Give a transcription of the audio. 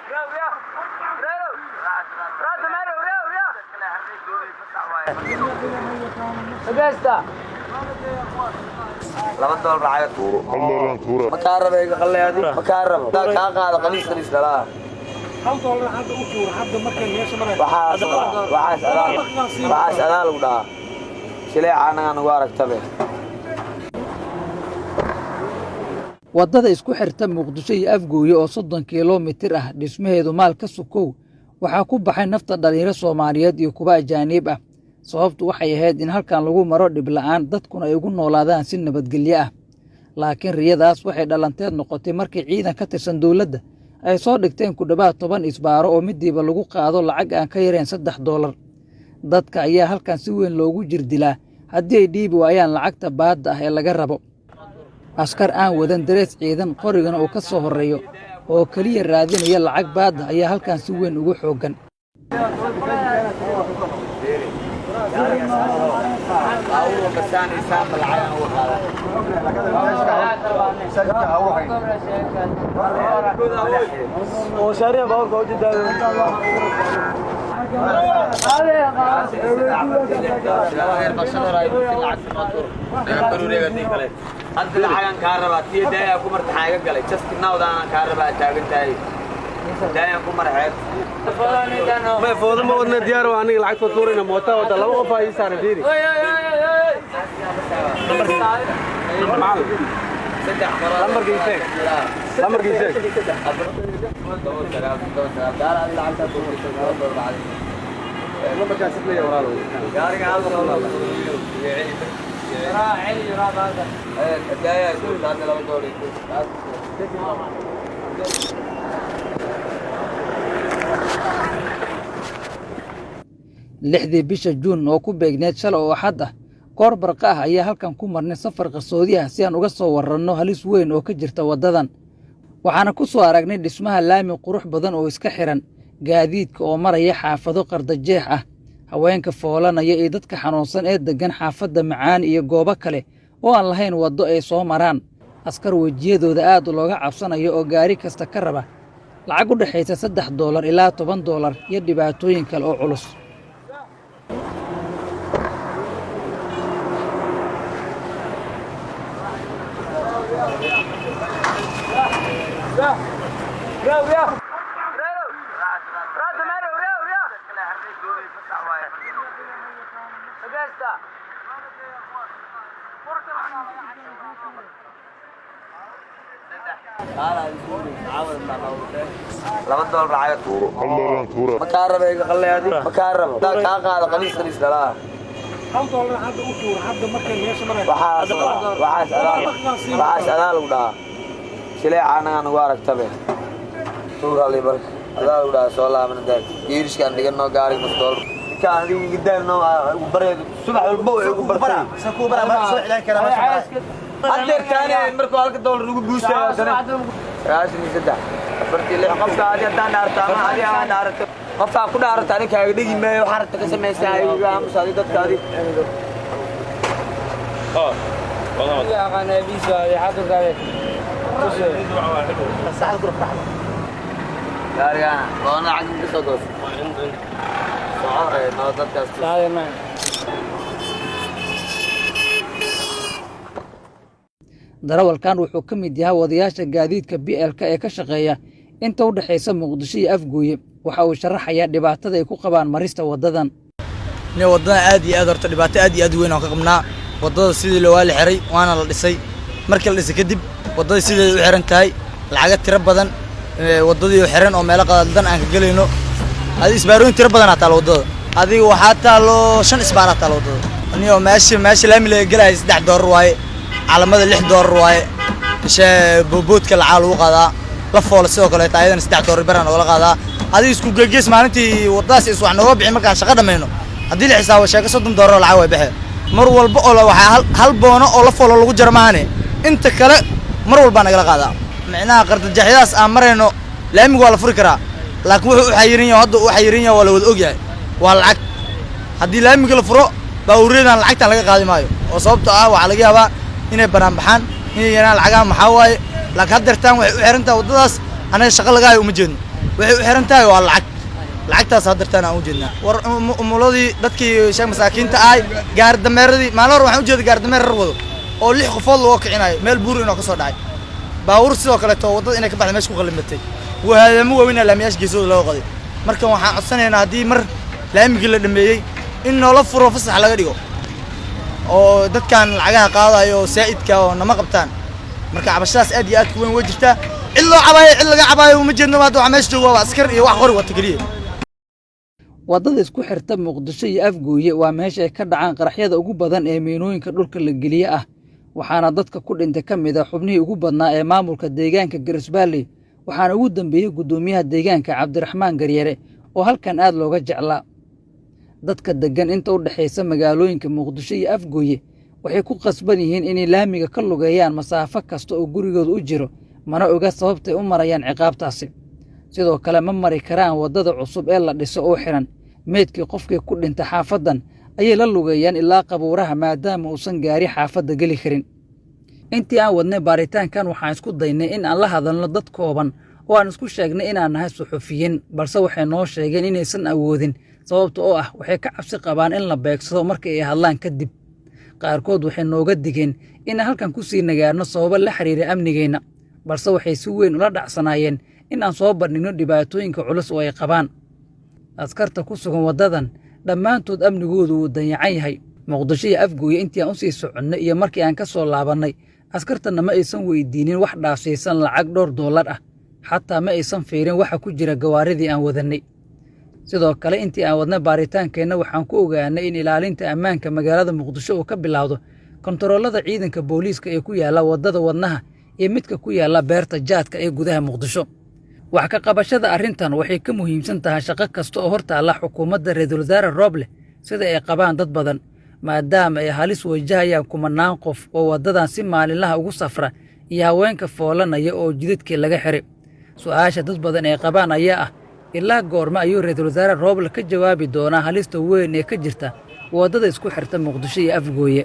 $2 lacag ma kaa raba iga qalleadi ma kaa rabo kaa qaado qaliis qaliis dhalaa. $1 hadda u tuur hadda markay meesha marayso. Waxaas waxaas adaa waxaas adaa lagu dhahaa shileeca annagaa nagu aragtabe. Waddada isku xirta Muqdisho iyo Afgooye oo 30 kilomitir ah dhismaheedu maal ka sukow waxaa ku baxay nafta dhallinyaro Soomaaliyeed iyo kuwa ajaaniib ah. Sababtu waxay ahayd in halkan lagu maro dhib la'aan, dadkuna ay ugu noolaadaan si nabadgelyo ah. Laakiin riyadaas waxay dhalanteed noqotay markii ciidan ka tirsan dowladda ay soo dhigteen ku dhowaad 10 isbaaro oo midiiba lagu qaado lacag aan ka yarayn $3. Dadka ayaa halkan si weyn loogu jirdilaa haddii ay dhiibi waayaan lacagta baadda ah ee laga rabo. Askar aan wadan darees ciidan, qorigana uu ka soo horreeyo oo keliya raadinaya lacag baadda ayaa halkan si weyn ugu xooggan. Hadda lacagan kaa rabaa tiya daayaa ku martaxaa iga galay just nowdaanan kaa rabaa taagan tahay daayaan ku marxeed. May foodo ma wadna, diyaar waa aniga lacag soo tuurayna mootaa wada laba qof aa ii saaran fiiri. Lambarkii sheeg, lambarkii sheeg. Lambarkaas leeyahay walaalow. 6dii bisha Juun oo ku beegneed shalay oo Axad ah, koor barqa ah ayaa halkan ku marnay safar qarsoodi ah si aan uga soo warranno halis weyn oo ka jirta waddadan. Waxaana ku soo aragnay dhismaha laami qurux badan oo iska xiran, gaadiidka oo maraya xaafado qardajeex ah, haweenka foolanaya iyo dadka xanuunsan ee deggan xaafadda Macaan iyo goobo kale oo aan lahayn waddo ay soo maraan. Askar wejiyadooda aad looga cabsanayo oo gaari kasta ka raba lacag u dhexaysa $3 ilaa $10 iyo dhibaatooyin kale oo culus. $2 lacag ma kaa raba iga qalleadi ma kaa rabo kaa qaado qaliis qaliis dhalaa. $1 hadda u tuur hadda markay meesha marayso. Waxaas waxaas adaa waxaas adaa lagu dhahaa shileeca annagaa nagu aragtabe tuur halii barka adaa lagu dhahaa soo laabana daal geerishkaan dhiganoo gaariga $0.5 ninkaan adiga iga daalno ugu bareedo subax walba way ugu bartay haddeer taani markuu halka doolar ugu guustayo haddana 93 46. Qofka adi haddaan dhaarto ama adi aan dhaarato qofkaa ku dhaarato ani kaaga dhigi maayo waxaa rabta ka samaysaa iga aamus adi dadka adi. Gaarigaana loona lacag ka soo goos soco noo dadkaas. Darawalkan wuxuu ka mid yahay wadayaasha gaadiidka BLK ee ka shaqeeya inta u dhexaysa Muqdisho iyo Afgooye. Waxa uu sharaxayaa dhibaatada ay ku qabaan marista waddadan. Nin waddada aad iyo aad horta dhibaato aad iyo aad weyn aan ka qabnaa. Waddada sidii loo la xiray waana la dhisay. Markii la dhisay kadib waddada sideeda u xiran tahay lacaga tiro badan, waddadii u xiran oo meelo qaldan aan ka gelayno. Adi isbaarooyin tiro badan aa taalo waddada. Adiga waxaa taalo 5 isbaar aa taalo waddada. Anigoo meesha laami laga gelaya $3 waaye, calamada $6 waaye, isha boodboodka lacag lagu qaadaa, la foola sidoo kaleeta ayadana $3 baraan loola qaadaa. Adiga isku gegees maalintii waddadaas is wax nooga bixin markaan shaqo dhammayno. Haddii la xisaabo sheeko $30 oo lacag way baxeen. Mar walba oo waxaa hal boono oo la foolo lagu jaro maahane, inta kale mar walbaa nagala qaadaa. Micnaha qardajeexyadaas aan marayno laamigu waa la furi karaa, laakiin wuxuu u xayiran yahay hadda u xayiran yahay waa la wada ogyahay, waa lacag. Haddii laamiga la furo baabuuryadan lacagtan laga qaadi maayo, oo sababtoo ah waxaa laga yaabaa inay banaan baxaan, inay yaraan lacagaha maxaa waaye. Laakiin haddeertaan waxay u xiran tahay waddadaas, anaga shaqo laga hayo uma jeedno. Waxay u xiran tahay waa lacag. Lacagtaas haddartaan aan u jeednaa. War umuladii dadkii sheeg masaakiinta ahay, gaari dameeradii maalin hore waxaan u jeeda gaari dameer rar wado oo 6 qofood looga kicinayo meel buur inoo ka soo dhacay. Baabuur sidoo kaleeto waddada inay ka baxday meesha ku qallimatay. Wahaadamo waaweyn laamiyaasha geesooda looga qoday. Marka waxaan codsanaynaa haddii mar laamigii la dhameeyey in noola furo, fasax laga dhigo oo dadkan lacagaha qaadayo oo saa'idka oo nama qabtaan. Marka cabashadaas aad iyo aad ku weyn way jirtaa. Cid loo cabaayo, cid laga cabaayo uma jeedno. Hadda waxa meesha jooga waa askar iyo wax qori wata keliya. Waddada isku xirta Muqdisho iyo Afgooye waa meesha ay ka dhacaan qaraxyada ugu badan ee miinooyinka dhulka la geliye ah, waxaana dadka ku dhintay ka mid ah xubnihii ugu badnaa ee maamulka deegaanka Garisbaalley, waxaana ugu dambeeyey guddoomiyaha deegaanka Cabdiraxmaan Garyare oo halkan aad looga jeclaa. Dadka deggan inta u dhexaysa magaalooyinka Muqdisho iyo Afgooye waxay ku qasban yihiin inay laamiga ka lugeeyaan masaafo kasta oo gurigooda u jiro, mana oga sababtay u marayaan ciqaabtaasi. Sidoo kale ma mari karaan waddada cusub ee la dhiso oo xiran. Meydkii qofkii ku dhinta xaafaddan ayay la lugeeyaan ilaa qabuuraha, maadaama uusan gaari xaafadda geli karin. Intii aan wadnay baaritaankan waxaan isku daynay in aan la hadalno dad kooban oo aan isku sheegnay inaan nahay suxufiyiin, balse waxay noo sheegeen inaysan awoodin, sababta oo ah waxay ka cabsi qabaan in la beegsado marka ay hadlaan kadib. Qaarkood waxay nooga digeen inaan halkan ku sii nagaarno sababo la xiriira amnigeenna, balse waxay si weyn ula dhacsanaayeen in aan soo bandhigno dhibaatooyinka culus oo ay qabaan. Askarta ku sugan waddadan dhammaantood amnigoodu wuu dayacan yahay. Muqdisho iyo Afgooye intii aan u sii soconnay iyo markii aan ka soo laabannay, askartanna ma aysan weydiinin wax dhaafsiisan lacag dhowr dollar ah, xataa ma aysan fiirin waxa ku jira gawaaridii aan wadannay. Sidoo kale intii aan wadnay baaritaankeenna waxaan ku ogaanay in ilaalinta ammaanka magaalada Muqdisho uu ka bilowdo kontaroolada ciidanka booliiska ee ku yaalla waddada Wadnaha iyo midka ku yaalla beerta jaadka ee gudaha Muqdisho. Wax ka qabashada arrintan waxay ka muhiimsan tahay shaqo kasta oo hortaalla xukuumadda Ra'iisul Wasaare Rooble, sida ay qabaan dad badan, maadaama ay halis wajahayaan kumanaan qof oo waddadan si maalinlaha ugu safra iyo haweenka foolanaya oo jidadkii laga xiray. Su'aasha dad badan ay qabaan ayaa ah, ilaa goorma ayuu Ra'iisul Wasaare Rooble ka jawaabi doonaa halista weyn ee ka jirta waddada isku xirta Muqdisho iyo Afgooye?